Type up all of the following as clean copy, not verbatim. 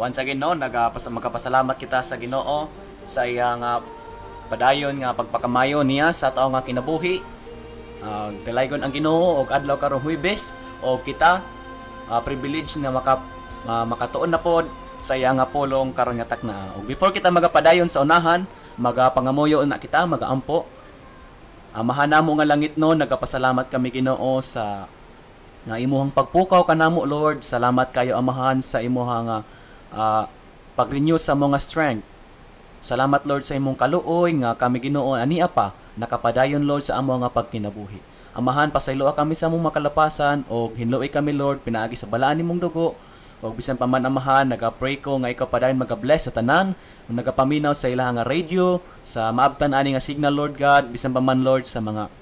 Once again, no, magkapasalamat kita sa Ginoo sa iyang padayon nga pagpakamayo niya sa tao nga kinabuhi. Dalaygon ang Ginoo og adlaw karong Huwebes og kita privilege nga makatuon na pod sa iya nga pulong karon nga takna. Og before kita magapadayon sa unahan, magapangamuyo na kita, magaampo. Amahan namo nga langit no, nagapasalamat kami, Ginoo, sa nga imuhang pagpukaw kanamo, Lord. Salamat kayo, Amahan, sa imuhang pag-renew sa mga strength. Salamat, Lord, sa imong kaluoy nga kami, Ginoo, ania pa nakapadayon, Lord, sa amo nga pagkinabuhi. Amahan, pasayloa kami sa among makalapasan og hinloi kami, Lord, pinaagi sa balaan nimong dugo. Og bisan pa man, Amahan, naga-pray ko nga ikaw padayon maga-bless sa tanan ug nagapaminaw sa ilaha nga radio, sa maabtan ani nga signal, Lord God, bisan pa man, Lord, sa mga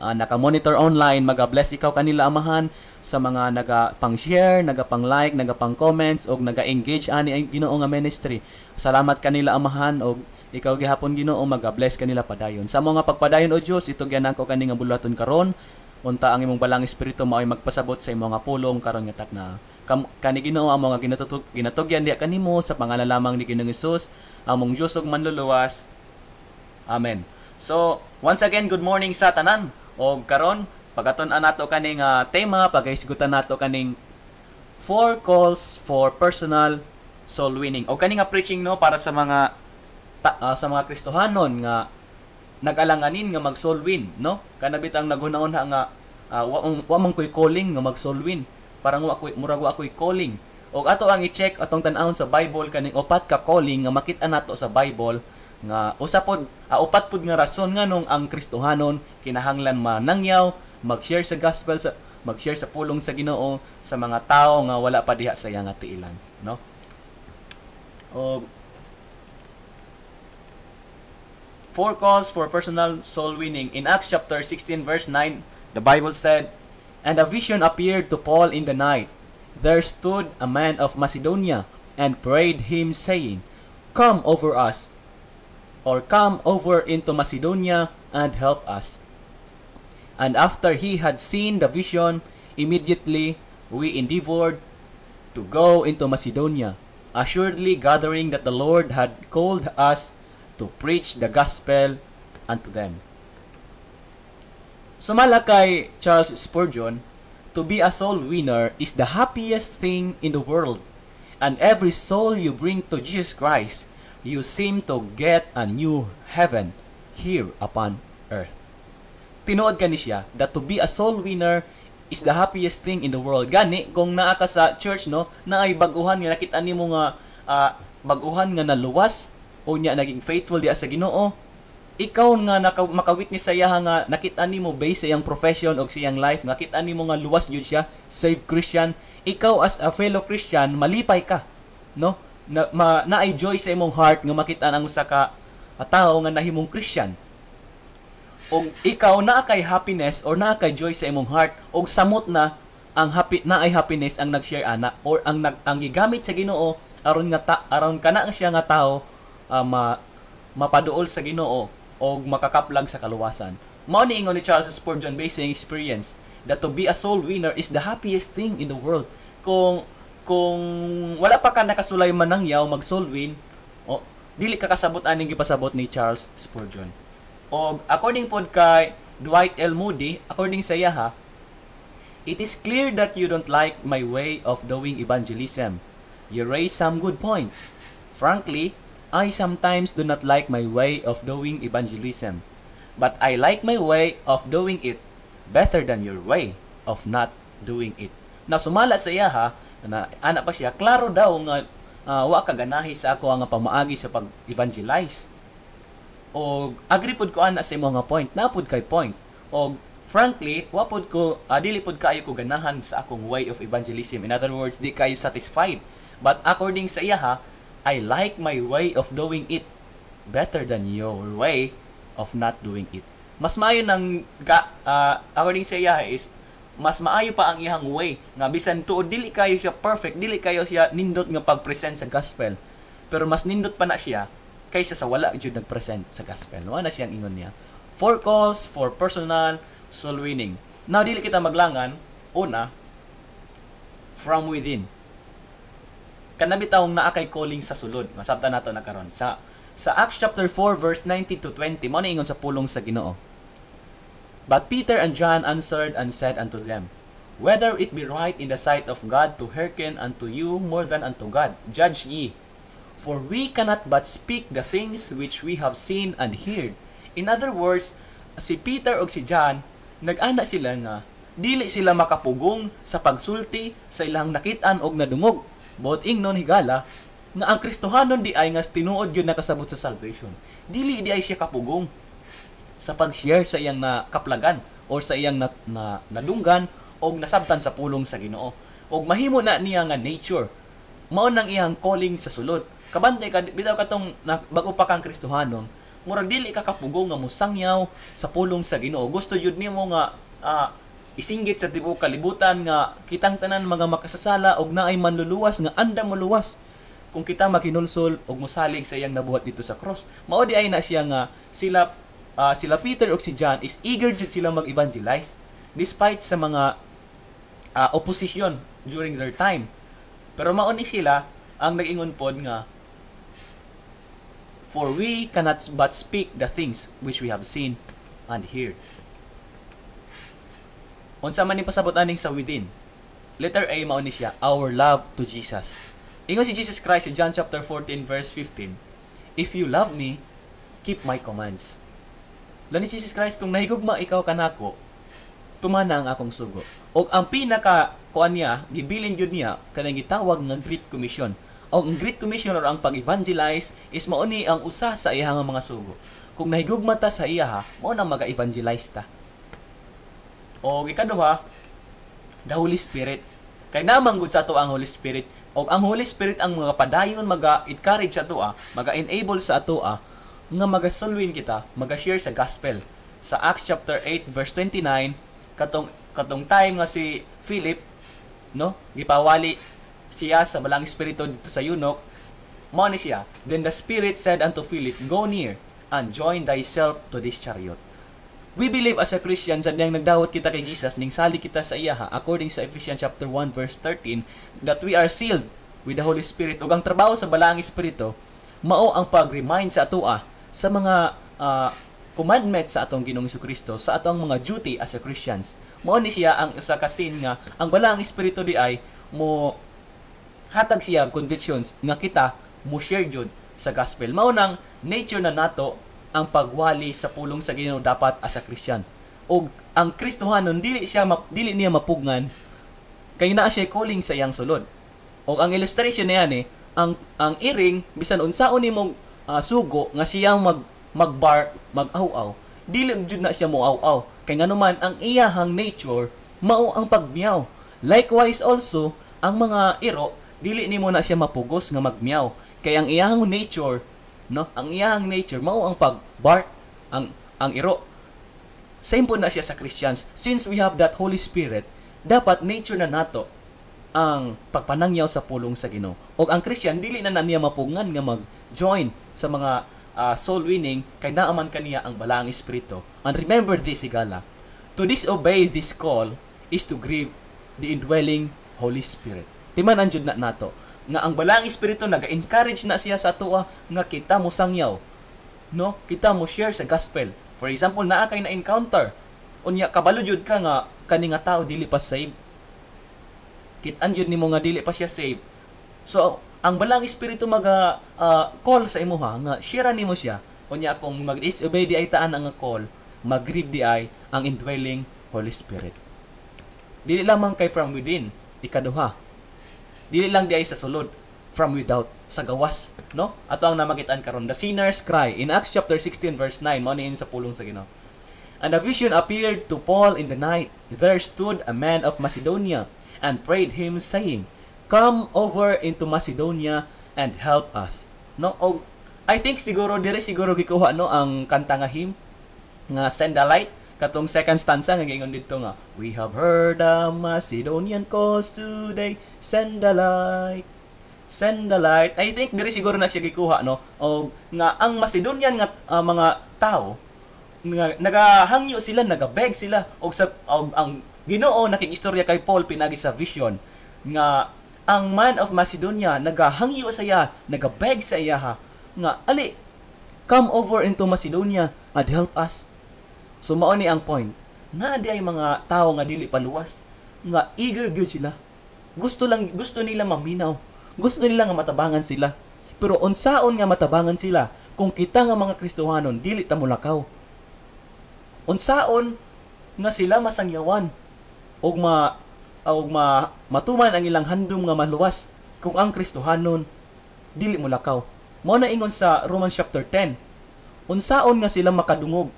naka-monitor online, maga-bless ikaw kanila, Amahan, sa mga naga pang-share, naga pang-like, naga pang-comments og naga-engage ani ang Ginoo nga ministry. Salamat kanila, Amahan, og ikaw gihapon, Ginoo, maga-bless kanila padayon. Sa mga pagpadayon, o Dios, itugyan ko kani nga buluhaton karon. Unta ang imong balang espiritu mao'y magpasabot sa imong nga pulong karon nga takna. Kani, Ginoo, ang mga ginatugyan diha kanimo sa pangalan lamang ni Ginoong Hesus, among Dios ug manluluwas. Amen. So, once again, good morning sa tanan. Og karon, pagaton-an nato kaning tema, pagahisgutan nato kaning four calls for personal soul winning. O kani nga preaching, no, para sa mga Kristohanon nga nag-alanganin nga mag soul win, no? Kana bitang naghuna-una nga wa man koy calling nga mag soul win. Parang wa koy, murag wa koy calling. Og ato ang i-check, atong tan-awon sa Bible kaning upat ka calling nga makita nato sa Bible nga usa pod upat pod nga rason nganong ang Kristohanon kinahanglan manangyaw, mag-share sa gospel, sa mag-share sa pulong sa Ginoo sa mga tao nga wala pa diha sa iyang nga tiilan, no? Og four calls for personal soul winning. In Acts chapter 16 verse 9, the Bible said, "And a vision appeared to Paul in the night. There stood a man of Macedonia and prayed him, saying, 'Come over us,' or 'Come over into Macedonia and help us.' And after he had seen the vision, immediately we endeavored to go into Macedonia, assuredly gathering that the Lord had called us to preach the gospel unto them." Sumala kay Charles Spurgeon, "To be a soul winner is the happiest thing in the world. And every soul you bring to Jesus Christ, you seem to get a new heaven here upon earth." Tinuod kani siya that to be a soul winner is the happiest thing in the world. Gani, kung naa ka sa church, no, naay bag-uhan nga nakita nimo nga bag-uhan nga naluwas o nya naging faithful diha sa Ginoo, ikaw nga makawitness sa iya nga nakita nimo based sa iyang profession o sa iyang life, nakita nimo nga luwas jud siya, saved Christian, ikaw as a fellow Christian malipay ka, no, na naay joy sa imong heart nga makita ang usa ka tawo nga nahimong Christian. Og ikaw naa kay happiness or naa kay joy sa imong heart og samot na ang happy naay happiness ang nag-share ana or ang gigamit sa Ginoo aron nga aron kana siya nga tawo mapaduol sa Ginoo og makakaplag sa kaluwasan. Mao ni ingon ni Charles Spurgeon based sa experience that to be a soul winner is the happiest thing in the world. Kung wala pa ka nakasulay manangyaw mag soul win, o dili ka kasabot aning gipasabot ni Charles Spurgeon. Og according pod kay Dwight L. Moody, according sa iya ha, "It is clear that you don't like my way of doing evangelism. You raise some good points. Frankly, I sometimes do not like my way of doing evangelism. But I like my way of doing it better than your way of not doing it." Na sumala sa iya ha, na ana pa siya, klaro daw nga wa ka ganahi sa ako nga pamaagi sa pag-evangelize. Og agree pod ko ana sa imo nga point, na pod kay point. Og frankly, wa pod ko dili pod kaayo ko ganahan sa akong way of evangelism. In other words, di kayo satisfied. But according sa iya ha, I like my way of doing it better than your way of not doing it. Mas maayo nang according sa iya is mas maayo pa ang iyang way nga bisan tuod dili kayo siya perfect, dili kayo siya nindot nga pag-present sa gospel. Pero mas nindot pa na siya kaysa sa wala jud nag-present sa gospel. Wa na siyang ingon niya. Four calls for personal soul winning. Now dili kita maglangan, una, from within. Kana bitawng naa kay calling sa sulod. Masabtan nato na karon sa Acts chapter 4 verse 19 to 20, mao ni ingon sa pulong sa Ginoo. But Peter and John answered and said unto them, "Whether it be right in the sight of God to hearken unto you more than unto God, judge ye. For we cannot but speak the things which we have seen and heard." In other words, si Peter ug si John, nag-ana sila nga dili sila makapugong sa pagsulti sa ilang nakit-an og nadungog. Buot ingnon, higala, nga ang Kristohanon di ay nga tinuod gyud nakasabot sa salvation, dili di ay siya kapugong sa pag-share sa iyang nakaplagan or sa iyang na nadunggan og nasabtan sa pulong sa Ginoo. Og mahimo na niya nga nature. Mao nang iyang calling sa sulod. Kabantay ka bitaw katong na, bago pa kang Kristohanon, murag dili ka kapugong nga mosangyaw sa pulong sa Ginoo. Gusto jud nimo nga isinggit sa tibuok kalibutan nga kitang tanan mga makasasala og naay manluluwas nga andam moluwas kung kita makinulsol og mosalig sa iyang nabuhat dito sa cross. Mao di ay na siya nga sila Peter ug si John is eager jud sila mag-evangelize despite sa mga opposition during their time. Pero mao ni sila ang nag-ingon pod nga, "For we cannot but speak the things which we have seen and heard." Unsa man ni pasabot aning sa within? Letter A, mao ni siya, our love to Jesus. Ingon si Jesus Christ sa John chapter 14 verse 15, "If you love me, keep my commands." Lani Jesus Christ, kung nahigugma ikaw kanako, tumana ang akong sugo. Og ang pinaka kuan niya, gibilin gyud niya kanang gitawag nga Great Commission. Og ang Great Commission or ang pag-evangelize is mao ni ang usa sa iyang mga sugo. Kung nahigugma ta sa iya, mao nang maga-evangelize ta. O ikaduha, the Holy Spirit. Kay namang gud sa ato ang Holy Spirit. Og ang Holy Spirit ang mga padayon maga-encourage sa atoa, maga-enable sa atoa nga maga-soul win kita, maga-share sa gospel. Sa Acts chapter 8 verse 29, katong time nga si Philip, no, gipawali siya sa Balaang Espiritu dito sa eunuch, mao ni siya, "Then the Spirit said unto Philip, 'Go near and join thyself to this chariot.'" We believe as a Christian, sa diyang nagdawat kita kay Jesus, ning sali kita sa iyaha, according sa Ephesians chapter 1 verse 13, that we are sealed with the Holy Spirit. Ug ang trabaho sa Balaang Espiritu mao ang pag-remind sa atoa sa mga commandments sa atong Ginoong Kristo, sa atong mga duty as a Christians. Mao ni siya ang usa ka sin nga ang Balaang Espiritu di ay mo hatag siya convictions nga kita mo share jud sa gospel. Mao nang nature na nato ang pagwali sa pulong sa Ginoo dapat as a Christian. Og ang Kristohanon, dili niya mapugngan kay naa siya calling sa iyang sulod. Og ang illustration niya ni ang iring, bisan unsaon nimong sugo nga siya mag-bark, mag-aw-aw, dili jud na siya mo aw-aw. Kay nganuman ang iyahang nature mao ang pagmiyaw. Likewise also, ang mga iro, dili nimo na siya mapugos nga magmiyaw. Kay ang iyahang nature, no? Ang iyahang nature mao ang pag-bark, ang iro. Same po na siya sa Christians. Since we have that Holy Spirit, dapat nature na nato ang pagpanangyaw sa pulong sa Ginoo. Og ang Christian, dili na niya mapugngan nga mag-join sa mga soul winning kay naaman kaniya ang Balaang Espiritu. And remember this, higala, to disobey this call is to grieve the indwelling Holy Spirit. Timan-an jud na nato nga ang Balaang Espiritu naga-encourage na siya sa atoa nga kita mo sangyaw, no? Kita mo share sa gospel. For example, naa kay na encounter. Unya kabalo jud ka nga kani nga tao dili pa save. Kit-an jud nimo nga dili pa siya save. So, ang Balaang Espiritu maga call sa imuha nga share nimo siya. Unya kung mag-disobey di ay taan ang call, mag-grieve di ay ang indwelling Holy Spirit. Dili lamang kay from within, ikaduha. Dili lang di ay sa sulod, from without, sa gawas, no? Ato ang namakitaan karon, the sinner's cry in Acts chapter 16 verse 9, mao ni sa pulong sa Ginoo. And a vision appeared to Paul in the night. There stood a man of Macedonia and prayed him, saying, "Come over into Macedonia and help us." No? Og I think siguro dire siguro gikuha, no, ang kanta nga hymn nga "Send the Light", katong second stanza nga giingon didto nga, "We have heard the Macedonian cause today, send the light, send the light." I think dire siguro na siya gikuha, no, og nga ang Macedonian nga mga tao nga nagahangyo sila, nagabeg sila og sa og ang Ginoo nakig-istorya kay Paul pinagi sa vision nga Ang man of Macedonia nagahangyo sa iya, nagabeg sa iya ha, nga ali, come over into Macedonia and help us. So mao ni ang point. Naa di ay mga tao nga dili paluwas, nga eager gyud sila. Gusto lang, gusto nila maminaw. Gusto nila nga matabangan sila. Pero unsaon nga matabangan sila kung kita nga mga Kristohanon dili ta molakaw? Unsaon nga sila masangyawan og matuman ang ilang handom nga maluwas kung ang Kristohanon dili molakaw? Mao na ingon sa Romans chapter 10. Unsaon nga sila makadungog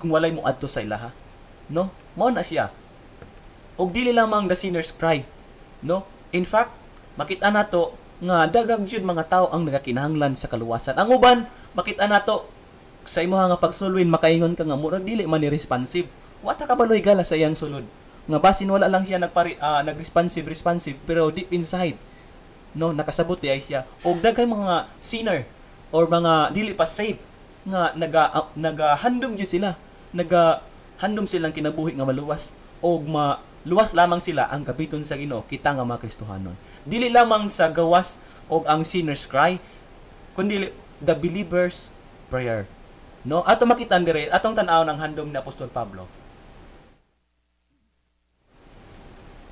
kung walay mo adto sa ilaha? No? Mao na siya. Og dili lamang the sinner's cry. No? In fact, makita nato nga daghang jud mga tao ang nagakinahanglan sa kaluwasan. Ang uban, makita nato sa imuha nga pagsulwin, makaingon ka nga murag dili man ni responsive. Wa ta kabalo, higala, sa iyang sulod. Nga basin wala lang siya nagpari nag-responsive responsive, pero deep inside, no, nakasabot di ay siya. Og daghang mga sinner or mga dili pa save nga nagahandom jud sila. Nagahandom silang kinabuhi nga maluwas og maluwas lamang sila ang gamiton sa Ginoo, kita nga mga Kristohanon. Dili lamang sa gawas og ang sinner's cry kundi the believer's prayer. No, ato makita dire, atong tan-aw ng handom ni Apostol Pablo.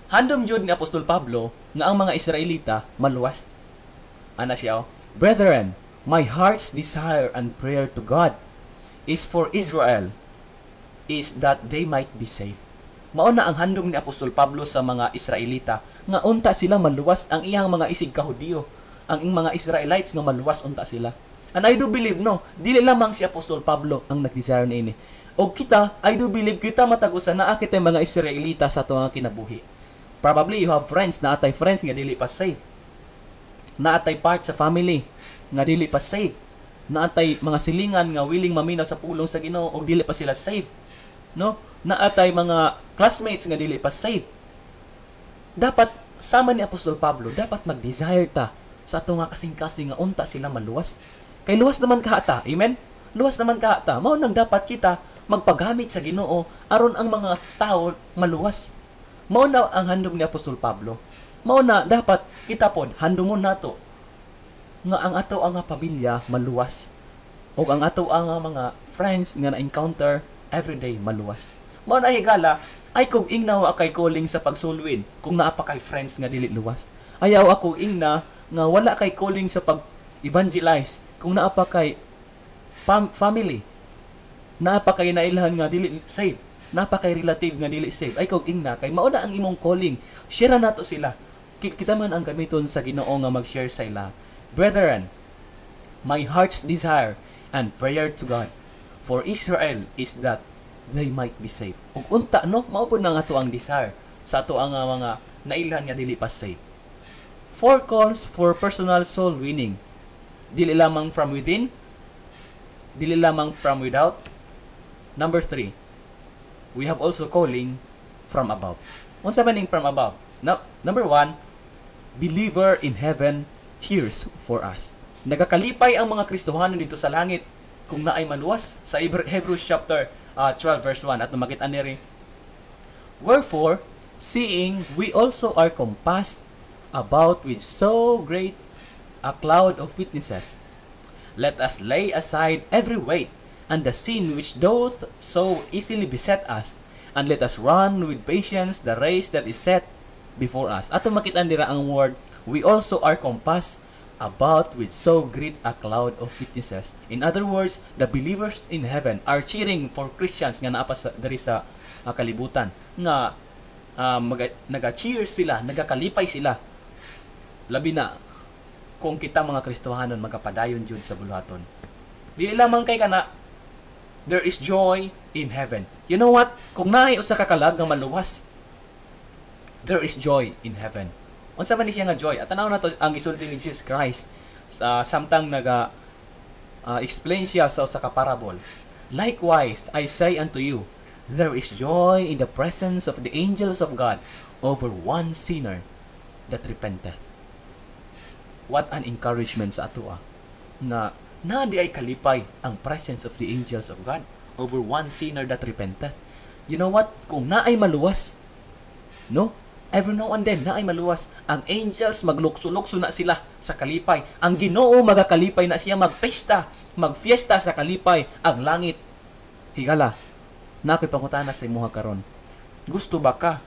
Handom jud ni Apostol Pablo nga ang mga Israelita maluwas. Ana siya, oh, "Brethren, my heart's desire and prayer to God is for Israel is that they might be saved." Mao na ang handom ni Apostol Pablo sa mga Israelita nga unta sila maluwas, ang iyang mga isig ka Hudiyo, ang iyang mga Israelites nga maluwas unta sila. And I do believe, no, dili lamang si Apostol Pablo ang nag-desire niini. Og kita, I do believe kita matag usa naa kitay mga Israelita sa atong kinabuhi. Probably you have friends, naa tay friends nga dili pa save. Naa tay part sa family nga dili pa save. Naa tay mga silingan nga willing maminaw sa pulong sa Ginoo og dili pa sila save. No? Naa tay mga classmates nga dili pa save. Dapat sama ni Apostol Pablo, dapat mag-desire ta sa ato nga kasing-kasing nga unta sila maluwas. Kay luwas naman kaha ta. Amen? Luwas naman kaha ta. Mao nang dapat kita magpagamit sa Ginoo aron ang mga tao maluwas. Mao na ang handom ni Apostol Pablo. Mao na dapat kita pod handomon nato nga ang ato ang nga pamilya maluwas o ang ato ang mga friends nga na-encounter everyday maluwas. Mao na, higala, ayaw kog ingna wa kay calling sa pagsulwin kung naa pa kay friends nga dili luwas. Ayaw ako ingna nga wala kay calling sa pag evangelize kung naa pa kay family, naa pa kay nailhan nga dili save, naa pa kay relative nga dili save. Ayaw kog ingna kay mao na ang imong calling. Share nato sila. Kita man ang gamiton sa Ginoo nga mag-share sa ila. "Brethren, my heart's desire and prayer to God for Israel is that they might be saved." Ug unta, no, mao pud na nga ato ang desire sa ato ang mga nailhan nga dili pa save. Four calls for personal soul winning. Dili lamang from within, dili lamang from without. Number three, we have also calling from above. Unsa man ning from above? No, number one, believer in heaven cheers for us. Nagakalipay ang mga Kristohano dito sa langit kung naay maluwas sa Hebrews chapter 12 verse 1 at makita niri. "Wherefore, seeing we also are compassed about with so great a cloud of witnesses, let us lay aside every weight and the sin which doth so easily beset us, and let us run with patience the race that is set before us." Ato makita dira ang word, "we also are compassed about with so great a cloud of witnesses." In other words, the believers in heaven are cheering for Christians nga naa pa sa, diri sa kalibutan nga naga-cheer sila, nagakalipay sila. Labi na kung kita mga Kristohanon magapadayon jud sa buluhaton. Dili lamang kay kana, there is joy in heaven. You know what? Kung naay usa ka kalag nga maluwas, there is joy in heaven. Unsa man ni siya nga joy? At tanaw nato ang gisulti ni Jesus Christ sa samtang naga explain siya sa usa ka parable. "Likewise, I say unto you, there is joy in the presence of the angels of God over one sinner that repenteth." What an encouragement sa atoa nga naa di ay kalipay ang presence of the angels of God over one sinner that repenteth. You know what? Kung naay maluwas, no? Every now and then, naay maluwas. Ang angels, maglukso-lukso na sila sa kalipay. Ang Ginoo magakalipay na siya, magpesta, magfiesta sa kalipay ang langit. Higala, na ako'y pangutana sa imuha karon. Gusto ba ka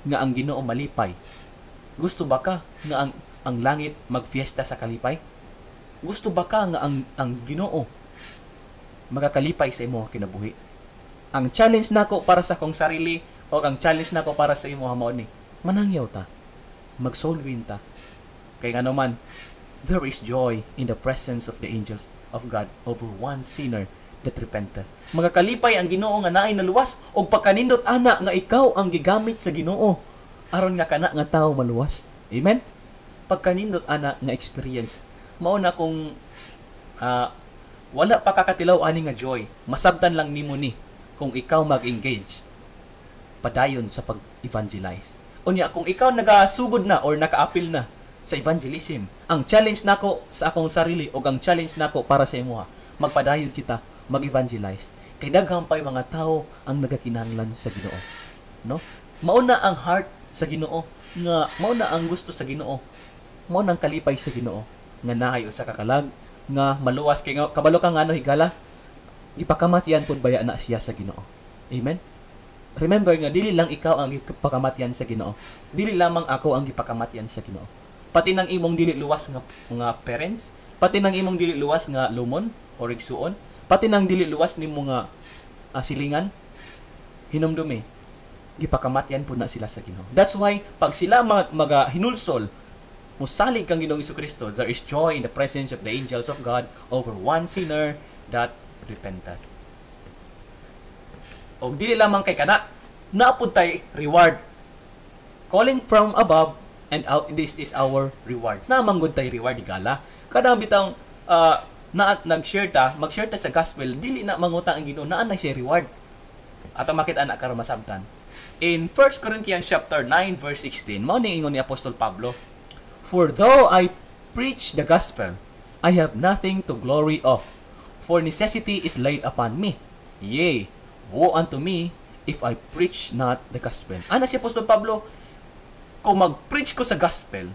nga ang Ginoo malipay? Gusto ba ka nga ang langit magfiesta sa kalipay? Gusto ba ka nga ang Ginoo magakalipay sa imo kinabuhi? Ang challenge nako para sa akong sarili o ang challenge nako para sa imo mao ni, manangyaw ta, mag-soul win ta. Kay ngano man, there is joy in the presence of the angels of God over one sinner that repenteth. Magakalipay ang Ginoo nga naay naluwas og pagkanindot ana nga ikaw ang gigamit sa Ginoo aron nga kana nga tawo maluwas. Amen. Pagkanindot ana nga experience. Mao na kung wala pa kakatilaw ani nga joy, masabtan lang nimo ni kung ikaw mag-engage padayon sa pag-evangelize. Unya kung ikaw nagasugod na or nakaapil na sa evangelism, ang challenge nako sa akong sarili o ang challenge nako para sa imuha, magpadayon kita mag-evangelize. Kay daghan pay mga tao ang nagakinahanglan sa Ginoo. No? Mao na ang heart sa Ginoo nga mao na ang gusto sa Ginoo. Mao na ang kalipay sa Ginoo nga naay usa ka kalag nga maluwas kay kabalo ka ngano, higala, gipakamatyan pud baya na siya sa Ginoo. Amen. Remember nga dili lang ikaw ang gipakamatyan sa Ginoo. Dili lamang ako ang gipakamatyan sa Ginoo. Pati nang imong dili luwas nga parents, pati nang imong dili luwas nga lumon or igsuon, pati nang dili luwas nimo nga silingan, hinumdumi, gipakamatyan pud na sila sa Ginoo. That's why pag sila maga hinulsol, musalig kang Ginoong Kristo, there is joy in the presence of the angels of God over one sinner that repenteth. Og dili lamang kay kana, naa pud tay reward. Calling from above and out, this is our reward. Naa man gud tay reward, higala. Kada bitang na nag-share ta, mag-share ta sa gospel, dili na mangutang ang Ginoo, naa na siya reward. Ato makita na karon masabtan. In 1 Corinthians chapter 9 verse 16, mao ni ingon ni Apostol Pablo, "For though I preach the gospel, I have nothing to glory of, for necessity is laid upon me. Yea, woe unto me if I preach not the gospel." Ana si Apostol Pablo, kung mag-preach ko sa gospel,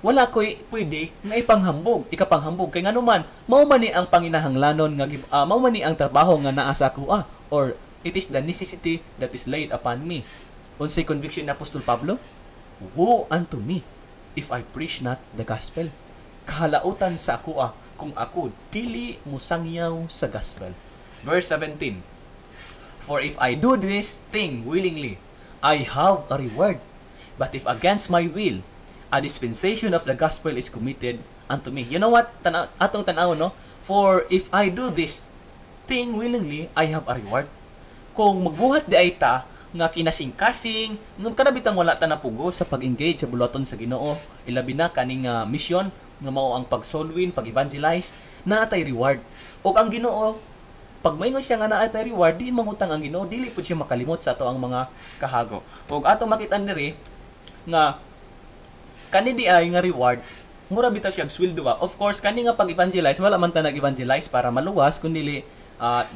wala ko'y pwede nga ipanghambog, ikapanghambog. Kay ngano man, mao man ni ang panginahanglanon nga mao man ni ang trabaho nga naa sa ako or it is the necessity that is laid upon me. Unsay conviction ni Apostol Pablo? "Woe unto me if I preach not the gospel." Kahalautan sa ako kung ako dili musangyaw sa gospel. Verse 17. "For if I do this thing willingly, I have a reward. But if against my will, a dispensation of the gospel is committed unto me." You know what? Atong tanaw, no? "For if I do this thing willingly, I have a reward." Kung magbuhat di ay ta, nga kinasing-kasing, nga kanabitang wala ta napugos sa pag-engage sa buluhaton sa Ginoo, ilabi na kaning mission nga mao ang pag-soul win, pag-evangelize, naa tay reward. Og ang Ginoo, pag maingon siya nga naa tay reward, di mangutang ang Ginoo, dili pud siya makalimot sa ato ang mga kahago. Og ato makita diri nga kani di ay nga reward, mura bitaw siya sweldo ba. Of course, kani nga pag-evangelize, wala man ta nag-evangelize para maluwas, kundi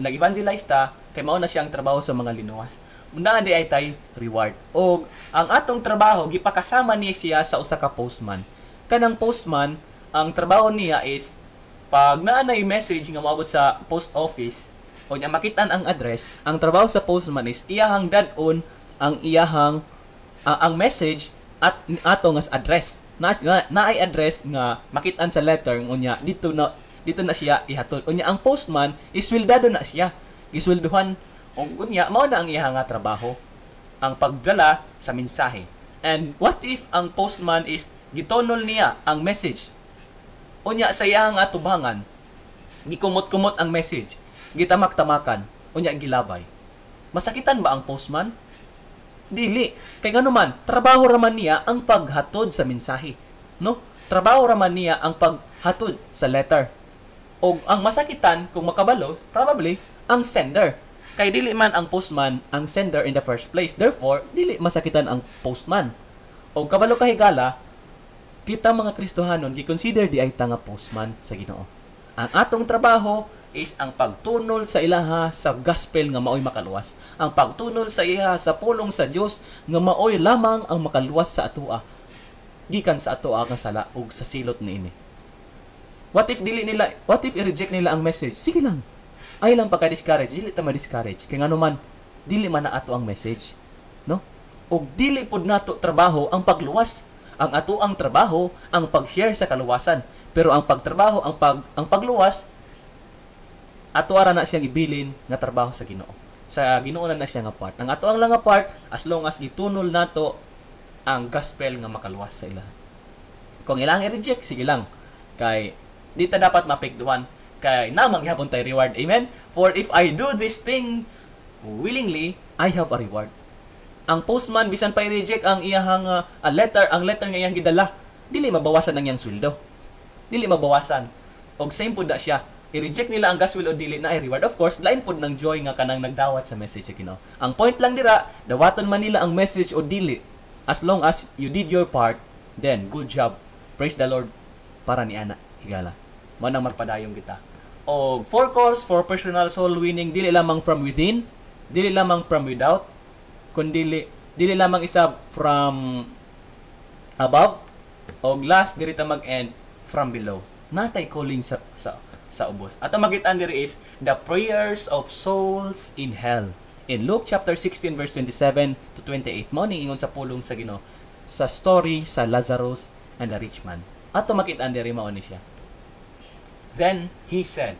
nag-evangelize ta kay mao na siya ang trabaho sa mga linuwas. Naa di ay tay reward. Og ang atong trabaho gipakasama ni siya sa usa ka postman. Kanang postman, ang trabaho niya is pag naa nay message nga moabot sa post office o nya makitan ang address, ang trabaho sa postman is iyahang dad-on ang iyahang ang message at ato nga address. Na naay address nga makitan sa letter, unya dito na siya ihatod. Unya ang postman isweldado na siya. Giswelduhan og unya mao na ang iya nga trabaho, ang pagdala sa mensahe. And what if ang postman is gitonol niya ang message? Unya sa iyang atubangan, gikumot-kumot ang message, gitamak-tamakan, unya gilabay. Masakitan ba ang postman? Dili. Kay ngano man, trabaho raman niya ang paghatod sa mensahe. No? Trabaho raman niya ang paghatod sa letter. O ang masakitan, kung makabalo, probably, ang sender. Kay dili man ang postman ang sender in the first place. Therefore, dili masakitan ang postman. O kabalo ka, higala, kita mga Kristohanon, gi-consider di ay ta nga postman sa Ginoo. Ang atong trabaho is ang pagtunol sa ilaha sa gospel nga maoy makaluwas. Ang pagtunol sa iha sa pulong sa Dios nga maoy lamang ang makaluwas sa atoa gikan sa atoa nga sala ug sa silot niini. What if dili nila, what if i-reject nila ang message? Sige lang. Ay lang pagka-discourage, dili ta ma-discourage. Kay ngano man, dili man na ato ang message, no? Og dili pud nato trabaho ang pagluwas. Ang ato ang trabaho ang pag-share sa kaluwasan. Pero ang pagtrabaho, ang pagluwas, ato ara na siyang ibilin nga trabaho sa Ginoo. Sa Ginoo na na siya nga part. Ang ato ang lang nga part, as long as gitunol nato ang gospel nga makaluwas sa ila. Kung ilang i-reject, sige lang. Kay di ta dapat mapektuhan, kay namang gihapon tay reward. Amen? For if I do this thing willingly, I have a reward. Ang postman, bisan pa i-reject ang iyahang letter, ang letter nga iyang gidala, dili mabawasan ang iyang sweldo. Dili mabawasan. Og same pud na siya. I-reject nila ang gospel o dili, na ay reward. Of course, lain pud ng joy nga kanang nagdawat sa message sa Ginoo. Ang point lang dira, dawaton man nila ang message o dili, as long as you did your part, then good job. Praise the Lord para ni ana higala. Mao nang magpadayong kita. Og four calls for personal soul winning: dili lamang from within, dili lamang from without, kundi dili lamang isa from above, og last, diri ta mag-end, from below. Natay calling sa ubos. At ang magitan diri is the prayers of souls in hell. In Luke chapter 16 verse 27 to 28, mao ning ingon sa pulong sa Ginoo sa story sa Lazarus and the rich man. Ato makit-an diri, mao ni siya. Then he said,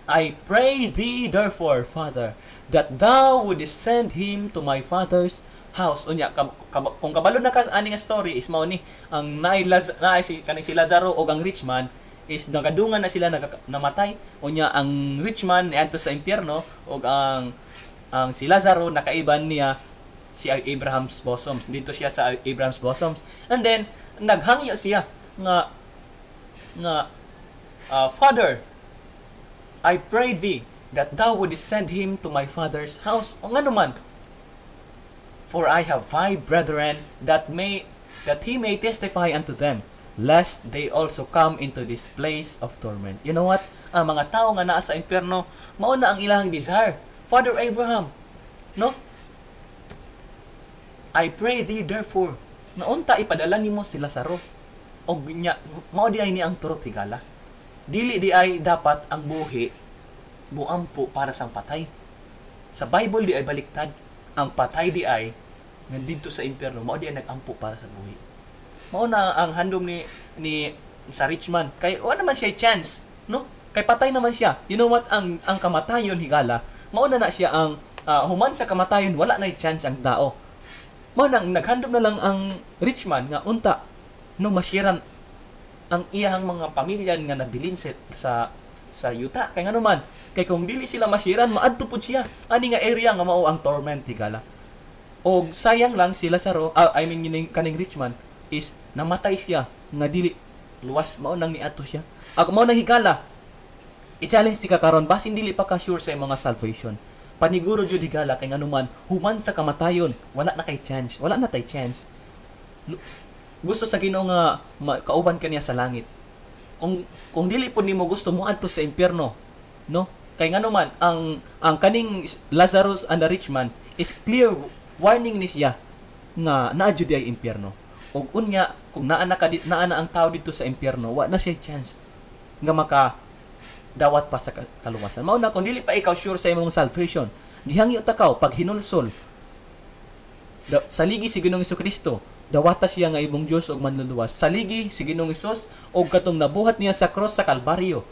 "I pray thee therefore, Father, that thou wouldest send him to my father's house." Unya kung kabalo na ka ani nga story is mao ni ang naay si kaning si Lazaro ug ang rich man is nagadungan na sila, namatay. Unya ang rich man niadto sa impyerno ug ang si Lazaro nakaiban niya si Abraham's bosoms. Dito siya sa Abraham's bosoms. And then naghangyo siya nga, "Father, I pray thee that thou wouldest send him to my father's house." O ngano man? "For I have five brethren, that he may testify unto them, lest they also come into this place of torment." You know what? Ang mga tao nga naa sa impyerno, mao na ang ilang desire. "Father Abraham, no? I pray thee therefore, na unta ipadala nimo si Lazaro." Og nya, mao di ay ni ang turot, higala. Dili di ay dapat ang buhi muampo para sang patay. Sa Bible di ay baliktad. Ang patay di ay nandito sa impyerno, mao di ay nagampo para sa buhi. Mao na ang handom ni sa rich man. Kay wala naman siya chance, no? Kay patay naman siya. You know what? Ang kamatayon, higala, mao na na siya ang human sa kamatayon, wala na chance ang tao. Mao nang naghandom na lang ang rich man nga unta no masiran ang iyang mga pamilya nga nabilin sa yuta. Kay ngano man? Kay kung dili sila masiran, maadto pud siya ani nga area nga mao ang torment, higala. Og sayang lang si Lazaro, I mean kaning rich man is namatay siya nga dili luwas, mao nang niadto siya. Ako mao nang, higala, i-challenge ti ka karon, basin dili pa ka sure sa imong mga salvation. Paniguro jud, higala, kay ngano man, human sa kamatayon, wala na kay chance, wala na tay chance. Gusto sa Ginoo nga kauban ka niya sa langit. Kung dili pud nimo gusto mo adto sa impyerno, no? Kay ngano man, ang kaning Lazarus and the rich man is clear warning ni siya nga naa jud ay impyerno. Og unya kung naa na ang tao dito sa impyerno, wa na siya chance nga maka dawat pa sa kaluwasan. Mao na kung dili pa ikaw sure sa imong salvation, gihangyo ta kaw paghinulsol. Saligi si Ginoong Kristo, dawata siya nga imong Dios ug manluluwas. Saligi si Ginoong Hesus og katong nabuhat niya sa cross sa Kalbaryo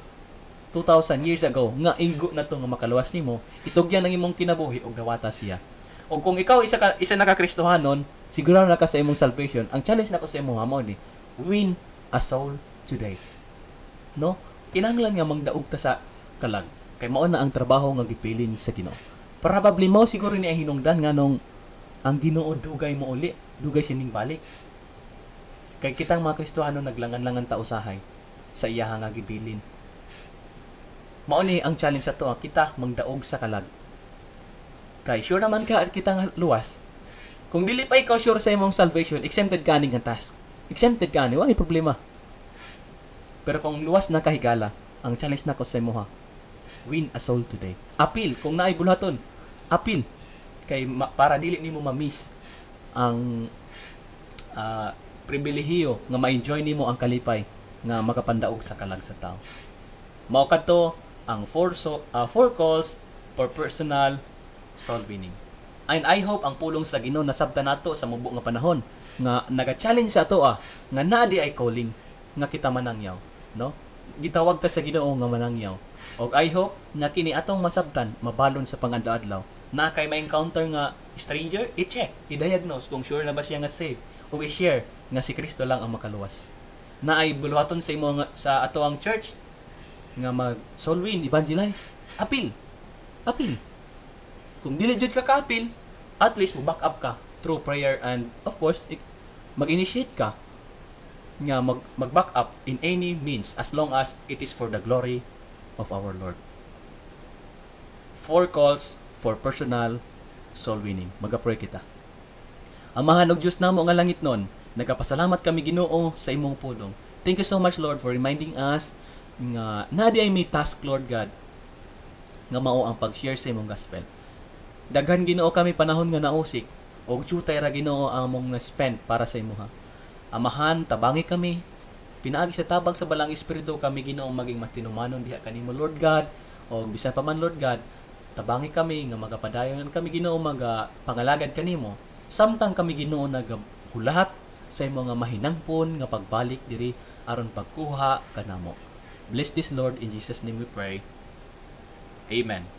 2000 years ago nga igo na to nga makaluwas nimo, itugyan ang imong kinabuhi og dawata siya. Og kung ikaw isa na ka Kristohanon, sigurado na ka sa imong salvation. Ang challenge nako sa imo mao ni win a soul today. No? Kinahanglan nga mangdaog ta sa kalag. Kay mao na ang trabaho nga gipilin sa Ginoo. Probably mao siguro ni ang hinungdan nganong ang Ginoo dugay mo uli, dugay siya ning balik. Kay kitang mga Kristohano naglangan-langan ta usahay sa iyaha nga gibilin. Mao ni ang challenge sa to, kita mangdaog sa kalag. Kay sure naman ka at kita nga luwas. Kung dili pa ikaw sure sa imong salvation, exempted ka ani nga task. Exempted ka ani, wala problema. Pero kung luwas na ka, higala, ang challenge nako sa imoha, Win a soul today. Apil kung naay buluhaton. Apil kay para dili nimo ma-miss ang pribilehiyo nga ma-enjoy nimo ang kalipay nga makapandaog sa kalag sa tao. Mao kadto ang four calls for personal soul winning. And I hope ang pulong sa Ginoo nasabtan nato sa mubo nga panahon nga naga-challenge sa ato nga naa diay calling nga kita manangyaw, no? Gitawag ta sa Ginoo nga manangyaw. Og I hope nga kini atong masabtan mabalon sa pangadlaw-adlaw. Na kay ma-encounter nga stranger, i-check, i-diagnose kung sure na ba siya nga save o i-share nga si Kristo lang ang makaluwas. Na ay buluhaton sa imo nga, sa ato ang church nga mag soul win, evangelize, apil. Apil. Kung dili jud ka kaapil, at least mo back up ka through prayer and of course mag-initiate ka nga mag back up in any means as long as it is for the glory of our Lord. Four calls for personal soul winning. Maga-pray kita. Amahan og Dios namo nga langitnon, nagapasalamat kami, Ginoo, sa imong pulong. Thank you so much, Lord, for reminding us nga naa diay may task, Lord God, nga mao ang pag-share sa imong gospel. Daghan, Ginoo, kami panahon nga nausik og jutay ra, Ginoo, ang among na-spend para sa imuha. Amahan, tabangi kami pinaagi sa tabang sa Balaang Espiritu kami, Ginoo, maging matinumanon diha kanimo, Lord God. O bisan pa man, Lord God, tabangi kami nga magapadayon kami, Ginoo, maga pangalagad kanimo samtang kami, Ginoo, nagahulat sa imong nga mahinangpon nga pagbalik diri aron pagkuha kanamo. Bless this, Lord. In Jesus' name we pray. Amen.